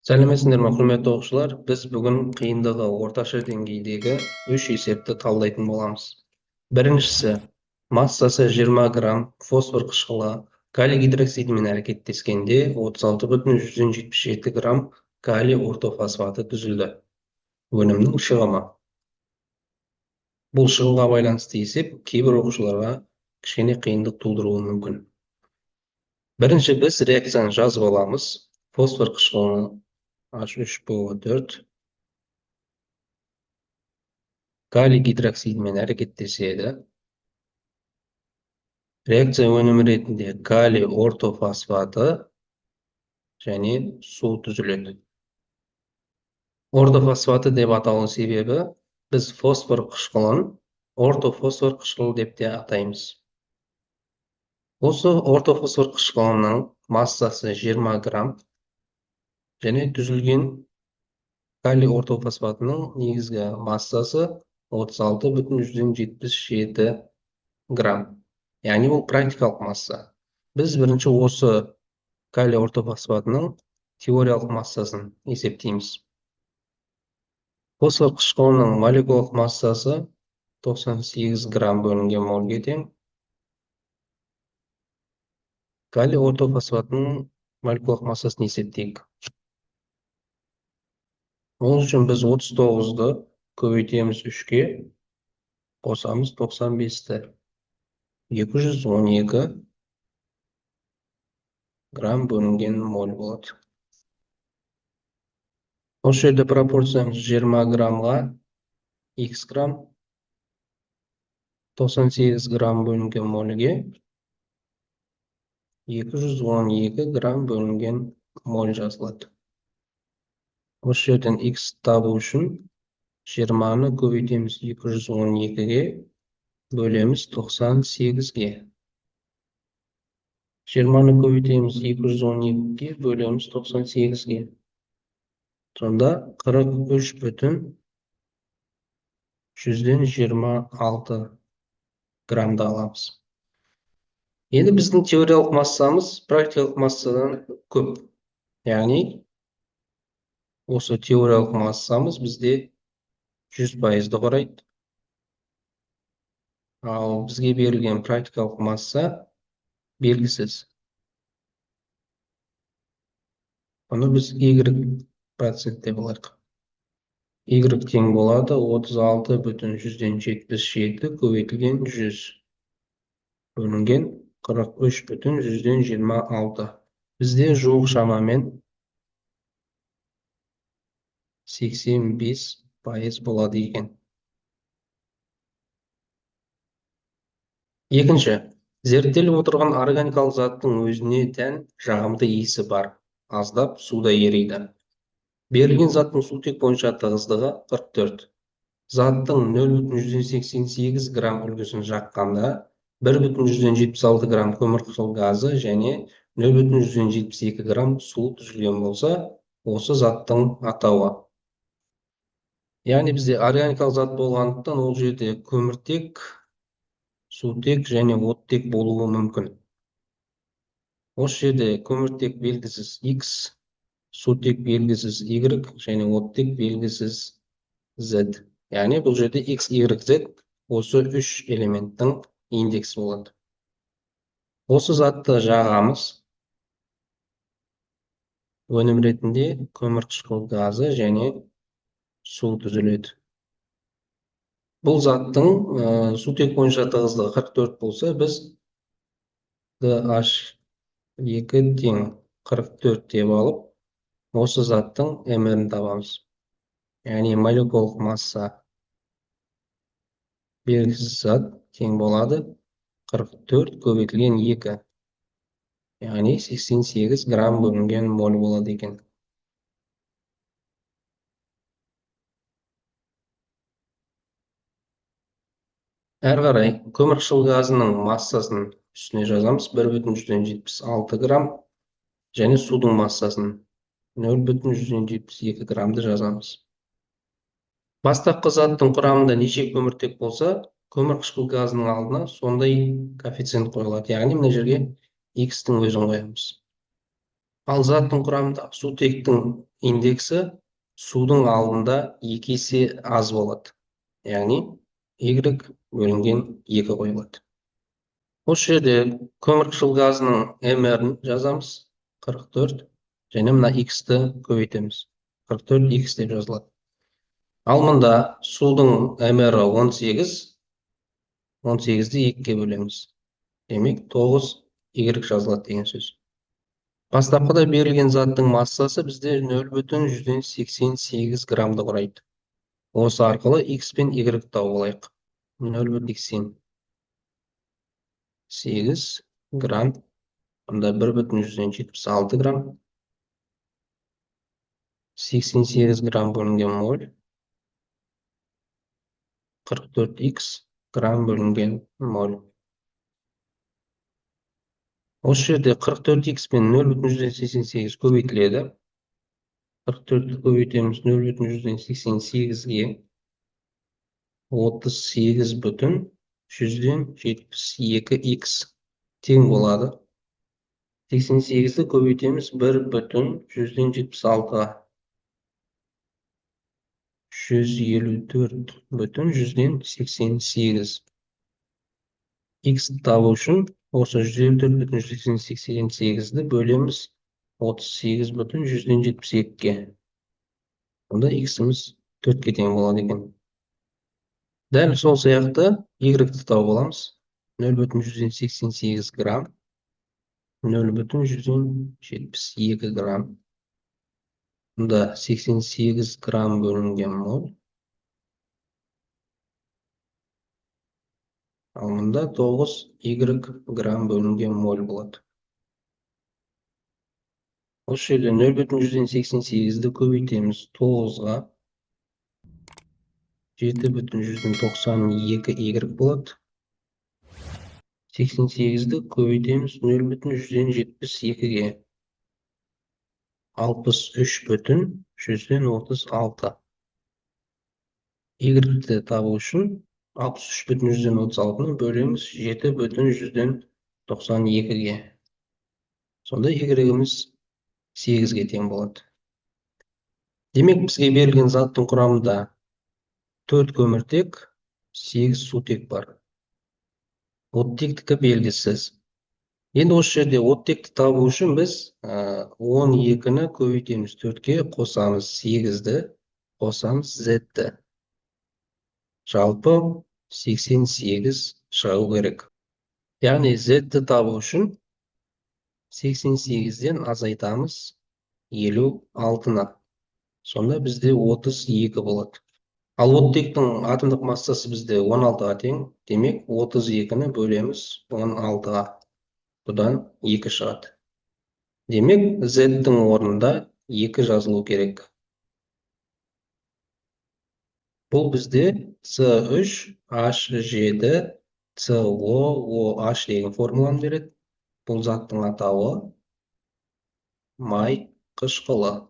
Сәлеметсіңдер ме, құрметті оқушылар? Біз бүгін қиындығы орташа деңгейдегі үш есепті талдайтын боламыз. Біріншісі, массасы 20 грамм фосфор қышқылы калий гидроксидімен әрекеттескенде 36,177 грамм калий ортофосфаты түзілді. Өнімнің шығымы. Бұл шығымға байланысты есеп кейбір оқушыларға кішкене қиындық тудыруы мүмкін. Бірінші біз реакцияны жазып аламыз. Фосфор қышқылы H3PO4 калий гидроксидімен әрекеттеседі. Реакция өнімі ретінде калий ортофосфаты және су түзіледі. Ортофосфаты деп аталу себебі біз фосфор қышқылын ортофосфор қышқылы деп те атаймыз. Осы ортофосфор қышқылының массасы 20 грамм және түзілген калий ортофосфатының негізгі массасы 36,177 грамм. Яғни бұл практикалық масса. Біз бірінші осы калий ортофосфатының теориялық массасын есептейміз. Фосфор қышқылының молекулалық массасы 98 грамм бөлінген мольге тең. Калий ортофосфатының молекулалық массасын есептейік. Ол үшін біз 39-ды көбейтеміз 3-ке, қосамыз 95-ті. 212 грамм бөлінген моль болады. Осы жерде пропорциямыз 20 граммға x грамм, 98 грамм бөлінген мольге 212 грамм бөлінген моль жазылады. Осы жерден x табу үшін 20-ны көбейтеміз 212-ге, бөлеміз 98-ге. 20-ны көбейтеміз 212-ге, бөлеміз 98-ге. Сонда 43,26 граммды аламыз. Енді біздің теориялық массамыз практикалық массадан көп. Яғни осы теориялық массамыз бізде 100%-ды құрайды. Ал бізге берілген практикалық масса белгісіз. Бұны біз y процент деп алайық. Y тең болады 36,177 көбейтілген 100 бөлінген 43,26. Бізде жуық шамамен 85% болады екен. Екінші, зерттеліп отырған органикалық заттың өзіне тән жағымды иісі бар, аздап суда ериді. Берілген заттың сутек бойынша тығыздығы 44. Заттың 0,188 грамм үлгісін жаққанда 1,76 грамм көмірқышқыл газы және 0,72 грамм су түзілген болса, осы заттың атауы. Яғни бізде органикалық зат болғандықтан ол жерде көміртек, сутек және оттек болуы мүмкін. Осы жерде көміртек белгісіз X, сутек белгісіз Y және оттек белгісіз Z. Яғни бұл жерде X, Y, Z осы үш элементтің индексі болады. Осы затты жағамыз. Өнім ретінде көмірқышқыл газы және су түзіледі. Бұл заттың сутек бойынша тығыздығы 44 болса, біз DH2 тең 44 деп алып, осы заттың МР-ін табамыз. Яғни молекулалық масса белгісіз зат тең болады 44 көбейтілген 2. Яғни 88 грамм бөлінген моль болады екен. Әрі қарай көмірқышқыл газының массасын үстіне жазамыз 1,76 грамм және судың массасын 0,72 граммды жазамыз. Бастапқы заттың құрамында неше көміртек болса, көмірқышқыл газының алдына сондай коэффициент қойылады. Яғни мына жерге X-тің өзін қоямыз. Ал заттың құрамында сутектің индексі судың алдында 2 есе аз болады. Яғни Y бөлінген 2 қойылады. Осы жерде көмірқышқыл газының МР-ін жазамыз, 44, және мына X-ті көбейтеміз. 44 X деп жазылады. Ал мында судың МР-і 18, 18-ді 2-ге бөлеміз. Демек 9 Y жазылады деген сөз. Бастапқыда берілген заттың массасы бізде 0,88 граммды құрайды. Осы арқылы X пен Y тауып алайық. 0,88 грамм, онда 1,76 грамм, 88 грамм бөлінген моль, 44 X грамм бөлінген моль. Осы жерде 44 X пен 0,88 көбейтіледі. 44 көбейтеміз 0,88-ге, 38,72 X тең болады. 88-ді көбейтеміз 1,76-ға, 154,88. X табу үшін осы 154,88-ді бөлеміз 38,72-ге. Онда X-іміз 4-ке тең болады екен. Дәл сол сияқты Y-ті тауып аламыз. 0,88 грамм, 0,72 грамм. Мұнда 88 грамм бөлінген моль. Ал мұнда 9 Y грамм бөлінген моль болады. Осы жерде 0,88-ді көбейтеміз 9-ға, 7,92 Y болады. 88-ді көбейтеміз 0,72-ге, 63,36. Y-ті табу үшін 63,36-ны бөлеміз 7,92-ге. Сонда Y-іміз 8-ге тең болады. Демек, бізге берілген заттың құрамында 4 көміртек, 8 сутек бар. Оттектікі белгісіз. Енді осы жерде оттекті табу үшін біз 12-ні көбейтеміз 4-ке, қосамыз 8-ді, қосамыз Z-ті. Жалпы 88 шығу керек. Яғни Z-ті табу үшін 88-ден азайтамыз 56-ны. Сонда бізде 32 болады. Ал оттектің атомдық массасы бізде 16-ға тең. Демек 32-ні бөлеміз 16-ға. Бұдан 2 шығады. Демек Z-тің орнында 2 жазылу керек. Бұл бізде C3H7 COOH деген формуланы береді. Бұл заттың атауы май қышқылы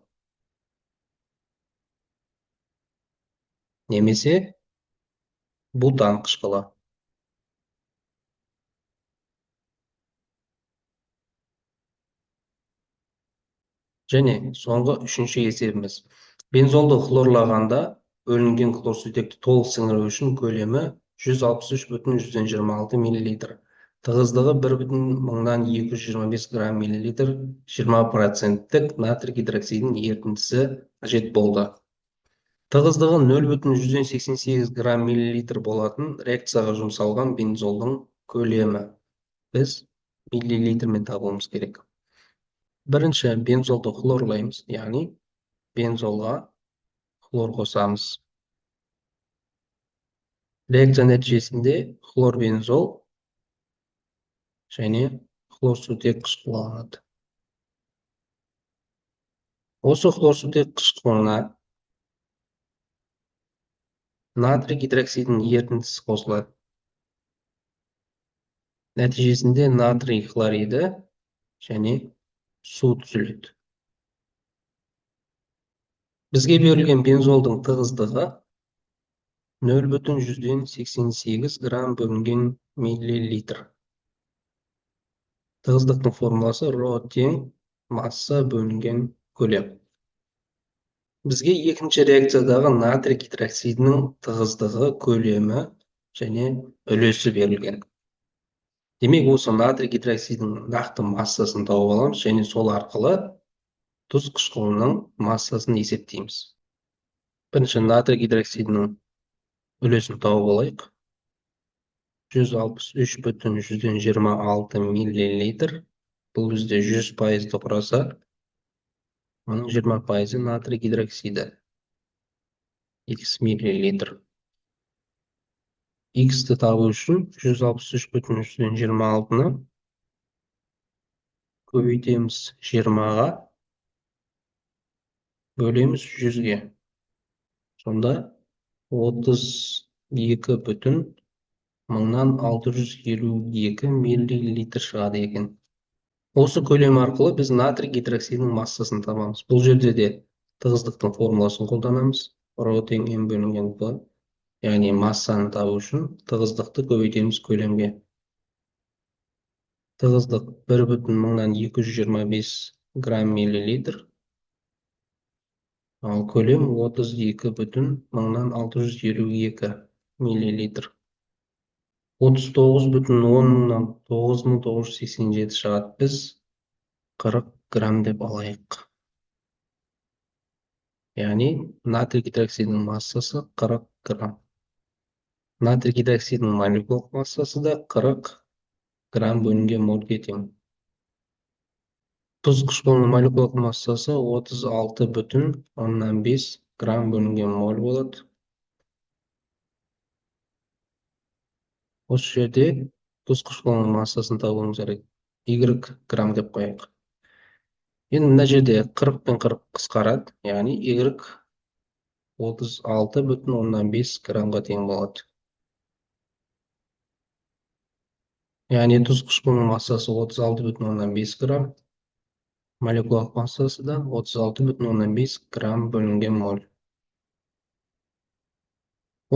немесе бутан қышқылы. Және соңғы үшінші есебіміз. Бензолды хлорлағанда бөлінген хлорсутекті толық сіңіру үшін көлемі 163,26 миллилитр. Тығыздығы 1,225 грамм миллилитр 20%-тік натрий гидроксидінің ерітіндісі қажет болды. Тығыздығы 0,88 грамм миллилитр болатын реакцияға жұмсалған бензолдың көлемі. Біз миллилитрмен табуымыз керек. Бірінші бензолды хлорлаймыз, яғни бензолға хлор қосамыз. Реакция нәтижесінде хлорбензол және хлорсутек қышқыланады. Осы хлорсутек қышқылына натрий гидроксидінің ерітіндісі қосылады. Нәтижесінде натрий хлориді және су түзіледі. Бізге берілген бензолдың тығыздығы 0,88 грамм бөлінген миллилитр. Тығыздықтың формуласы ро тең Масса бөлінген көлем. Бізге екінші реакциядағы натрий гидроксидінің тығыздығы, көлемі және үлесі берілген. Демек, осы натрий гидроксидінің нақты массасын тауып аламыз және сол арқылы тұз қышқылының массасын есептейміз. Бірінші натрий гидроксидінің үлесін тауып алайық. 163,26 миллилитр. Бұл бізде 100%-ды құраса, оның 20%-ы натрий гидроксиді. X миллилитр. X-ті табу үшін 163,26-ны көбейтеміз 20-ға, бөлеміз 100-ге. Сонда 32,652 миллилитр шығады екен. Осы көлем арқылы біз натрий гидроксидінің массасын табамыз. Бұл жерде де тығыздықтың формуласын қолданамыз. Ро тең М бөлінген В. Яғни массаны табу үшін тығыздықты көбейтеміз көлемге. Тығыздық 1,225 грамм миллилитр. Ал көлем 32,652 миллилитр. 39,09987 шығады. Біз 40 грамм деп алайық. Яғни натрий гидроксидінің массасы 40 грамм. Натрий гидроксидінің молекулалық массасы да 40 грамм бөлінген мольге тең. Тұз қышқылының молекулалық массасы 36,5 грамм бөлінген моль болады. Осы жерде тұз қышқылының массасын табуымыз керек. Y грамм деп қояйық. Енді мына жерде 40 пен 40 қысқарады, яғни Y 36,5 граммға тең болады. Яғни тұз қышқылының массасы 36,5 грамм, молекулалық массасы да 36,5 грамм бөлінген моль.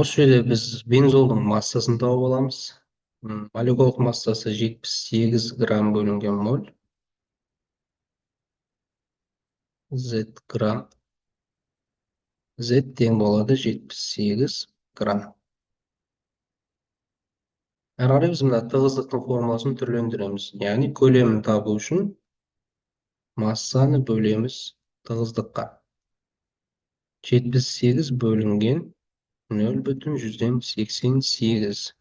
Осы жерде біз бензолдың массасын тауып аламыз. Молекулалық массасы 78 грамм бөлінген моль. Z грамм. Z тең болады 78 грамм. Әрі қарай біз мына тығыздықтың формуласын түрлендіреміз. Яғни көлемін табу үшін массаны бөлеміз тығыздыққа. 78 бөлінген 0,88.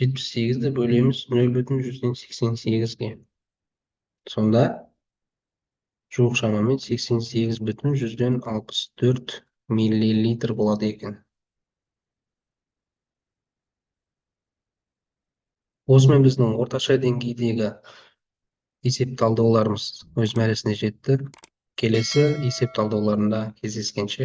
78-ді бөлеміз 0,88-ге. Сонда жуық шамамен 88,64 миллилитр болады екен. Осымен біздің орташа деңгейдегі есеп талдауларымыз өз мәресіне жетті. Келесі есеп талдауларында кездескенше.